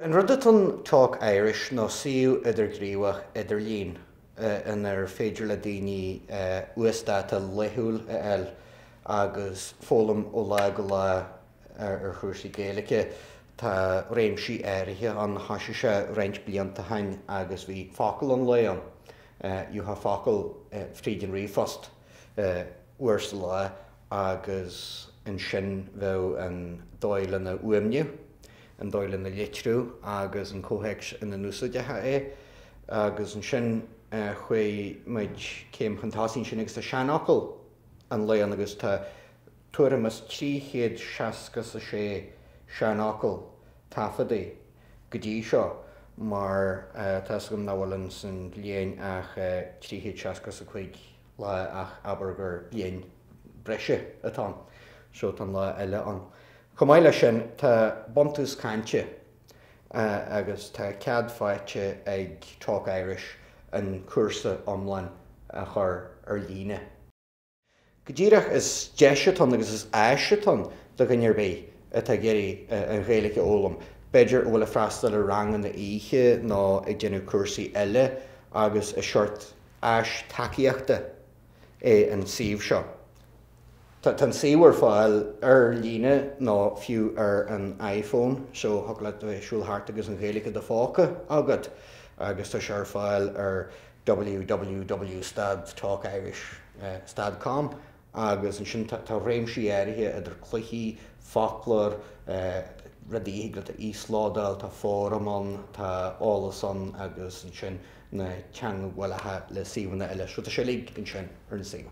An rud atá in Talk Irish ná suíomh idirghníomhach idirlín inar féidir le daoine uasdáta laethúil a fháil agus foghlaim ó lá go lá ar chúrsaí Gaeilge. Tá réimsí áirithe ann, thoisigh sé roinnt blianta ó shin agus bhí focal an lae ann. Gheofá focal fríd an ríomhphost uair sa lá agus ansin bheadh an dóigh lena fhuaimniú, an dóigh lena litriú agus an comhthéacs ina n-úsáidfeá é. Agus ansin chuaigh muid céim chun tosaigh ansin agus tá seanfhocal an lae ann agus tá tuairim is 366 seanfhocal taifeadta go dtí seo mar tá 'fhios agam nach bhfuil ins an bhliain ach 365 lá ach abair gur bliain breise atá ann so tá an lá eile ann. Chomh maith leis sin tá Buntús Cainte agus tá cead faighte ag Talk Irish an cúrsa iomlán a chur ar líne. Go díreach is deis atá ann agus is áis atá ann do dhuine ar bith atá ag iarraidh an Ghaeilge a fhoghlaim, b'fhéidir a bhfuil ag freastal ar ranganna oíche nó ag déanamh cúrsaí eile agus is seort áis tacaíochta é an suíomh seo. Tá an suíomh ar fáil ar líne nó fiú ar an iPhone so thig leat a bheith ag siúl thart agus an Ghaeilge i do phóca agat agus tá sé ar fáil ar www stad talkirish stad com agus ansin tá réimsí áirithe idir cluichí, foclóir, rudaí a thig leat a íoslódáil, tá fóram ann, tá eolas ann agus ansin na teagmhálacha le suíomhanna eile. So tá sé uilig ansin ar an suíomh.